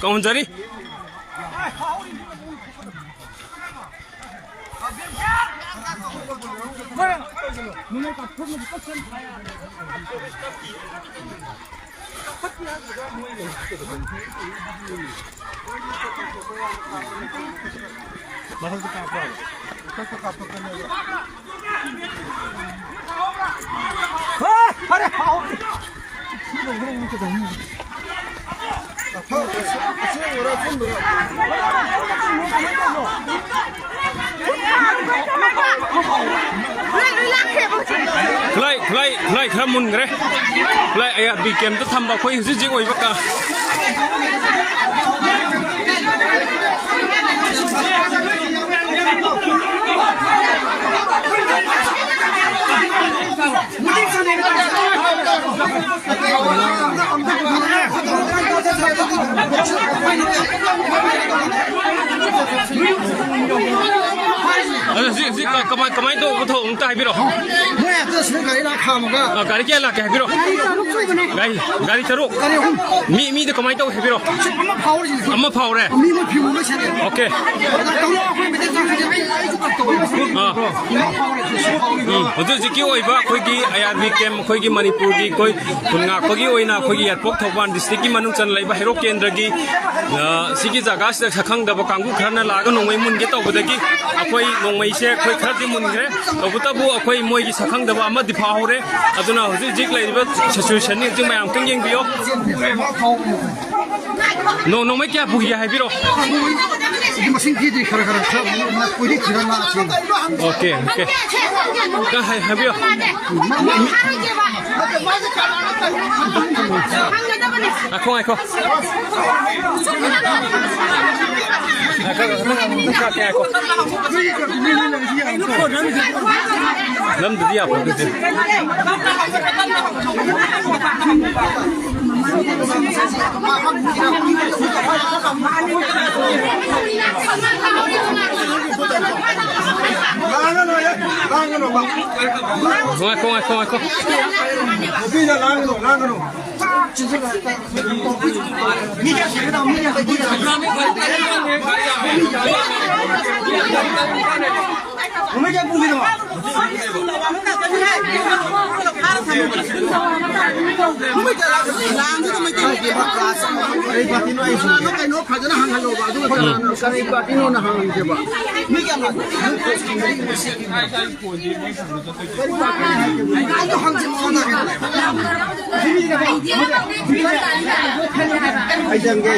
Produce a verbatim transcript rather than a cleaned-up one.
ꯀꯧꯍꯟꯖꯔꯤ꯫ ꯈꯨꯠꯂꯥꯏ, ꯈꯨꯠꯂꯥꯏ, ꯈꯨꯠꯂꯥꯏ ꯈꯔ ꯃꯨꯟꯈ꯭ꯔꯦ꯫ ꯈꯨꯠꯂꯥꯏ ꯑꯥꯏ ꯑꯥꯔ ꯕꯤ ꯀꯦꯝꯇ ꯊꯝꯕ ꯑꯩꯈꯣꯏ ꯍꯧꯖꯤꯛ ꯍꯧꯖꯤꯛ ꯑꯣꯏꯕ ꯀ-, ꯑꯗꯣ ꯍꯧꯖꯤꯛ, ꯍꯧꯖꯤꯛ ꯀ-, ꯀꯃꯥꯏ, ꯀꯃꯥꯏꯅ ꯇꯧꯕ ꯊꯧꯗꯣꯛ ꯑꯝꯇ ꯍꯥꯏꯕꯤꯔꯣ꯫ ꯃꯣꯏ ꯑꯗꯨ ꯁꯤꯗ ꯒꯥꯔꯤ ꯂꯥꯛ ꯈꯥꯝꯃꯒ꯫ ꯑ, ꯒꯥꯔꯤ ꯀꯌꯥ ꯂꯥꯛꯀꯦ ꯍꯥꯏꯕꯤꯔꯣ꯫ ꯒꯥꯔꯤ ꯇꯔꯨꯛ ꯂꯩꯕꯅꯦ꯫ ꯒꯥꯔꯤ, ꯒꯥꯔꯤ ꯇꯔꯨꯛ꯫ ꯒꯥꯔꯤ ꯑꯍꯨꯝ꯫ ꯃꯤ, ꯃꯤꯗ ꯀꯃꯥꯏꯅ ꯇꯧꯋꯦ ꯍꯥꯏꯕꯤꯔꯣ꯫ ꯑꯃ ꯐꯥꯎꯔꯦ ꯍꯧꯖꯤꯛ꯫ ꯑꯃ ꯐꯥꯎꯔꯦ꯫ ꯃꯤ ꯃꯣꯏ ꯐꯤꯕꯝ ꯂꯣꯏ ꯁꯦꯝꯃꯦ꯫ ꯑꯣꯀꯦ꯫ ꯇꯧꯔꯣ, ꯑꯩꯈꯣꯏ ꯃꯩꯇꯩ ꯆꯥꯛ ꯆꯥꯁꯦ꯫ ꯑꯩ, ꯑꯩꯁꯨ ꯀꯠ ꯇꯧꯋꯦ꯫ ꯑꯥ꯫ ꯑꯃ ꯐꯥꯎꯔꯦ ꯍꯧꯖꯤꯛ꯫ ꯎꯝ, ꯍꯧꯖꯤꯛ ꯍꯧꯖꯤꯛꯀꯤ ꯑꯣꯏꯕ ꯑꯩꯈꯣꯏꯒꯤ ꯑꯥꯏ ꯑꯥꯔ ꯕꯤ ꯀꯦꯝ, ꯑꯩꯈꯣꯏꯒꯤ ꯃꯅꯤꯄꯨꯔꯒꯤ ꯑꯩꯈꯣꯏ ꯈꯨꯟ ꯉꯥꯛꯄꯒꯤ ꯑꯣꯏꯅ ꯑꯩꯈꯣꯏꯒꯤ ꯌꯥꯏꯔꯤꯄꯣꯛ ꯊꯧꯕꯥꯜ ꯗꯤꯁꯇ꯭ꯔꯤꯛꯀꯤ ꯃꯅꯨꯡ ꯆꯟꯅ ꯂꯩꯕ ꯍꯩꯔꯣꯛ ꯀꯦꯟꯗ꯭ꯔꯒꯤ, ꯑ, ꯁꯤꯒꯤ ꯖꯒꯥꯁꯤꯗ ꯁꯛꯈꯪꯗꯕ ꯀꯥꯡꯕꯨ ꯈꯔꯅ ꯂꯥꯛꯑꯒ ꯅꯣꯡꯃꯩ ꯃꯨꯟꯒꯦ ꯇꯧꯕꯗꯒꯤ ꯑꯩꯈꯣꯏ ꯅꯣꯡꯃꯩꯁꯦ ꯑꯩꯈꯣꯏ ꯈꯔꯗꯤ ꯃꯨꯟꯈ꯭ꯔꯦ꯫ ꯇꯧꯕꯇꯕꯨ ꯑꯩꯈꯣꯏ ꯃꯣꯏꯒꯤ ꯁꯛꯈꯪꯗꯕ ꯑꯃꯗꯤ ꯐꯥꯍꯧꯔꯦ꯫ ꯑꯗꯨꯅ ꯍꯧꯖꯤꯛ ꯍꯧꯖꯤꯛ ꯂꯩꯔꯤꯕ ꯁꯤꯆꯨꯋꯦꯁꯟꯅꯤ ꯍꯧꯖꯤꯛ ꯃꯌꯥꯝ ꯑꯝꯇꯪ ꯌꯦꯡꯕꯤꯌꯣ꯫ ꯅꯣ-, ꯅꯣꯡꯃꯩ ꯀꯌꯥ ꯄꯨꯈꯤꯒꯦ ꯍꯥꯏꯕꯤꯔꯣ? ꯑꯗꯨ ꯃꯁꯤꯡ ꯊꯤꯗ꯭ꯔꯤ, ꯈꯔ ꯈꯔ ꯈꯔ ꯀꯨꯏꯗꯤ ꯊꯤꯔ ꯂꯥꯛꯑꯁꯤ꯫ Okay, okay. ꯀ-, ꯍꯥꯏ-, ꯍꯥꯏꯕꯤꯌꯣ꯫ ꯉꯥꯏꯈꯣ, ꯉꯥꯏꯈꯣ꯫ ꯉꯥꯏꯈꯣ, ꯉꯥꯏꯈꯣ, ꯉꯥꯏꯈꯣ꯫ ꯅꯝꯗꯗꯤ ꯌꯥꯄꯣꯠꯇꯦ꯫ ꯉꯥꯏꯈꯣ, ꯉꯥꯏꯈꯣ, ꯉꯥꯏꯈꯣ꯫ ꯀꯩꯅꯣ ꯐꯖꯅ ꯍꯪꯍꯜꯂꯣꯕ, ꯑꯗꯨꯒ ꯀꯅꯥꯅꯣ, ꯀꯔꯤ ꯄꯥꯔꯇꯤꯅꯣꯅ ꯍꯪꯍꯟꯁꯦꯕ꯫ ꯃꯤ ꯀꯌꯥꯝ ꯂꯥꯛꯄ? ꯑꯩꯗꯣ ꯍꯪꯁꯦ ꯃꯉꯣꯟꯗ꯫ ꯑꯩ ꯆꯪꯒꯦ꯫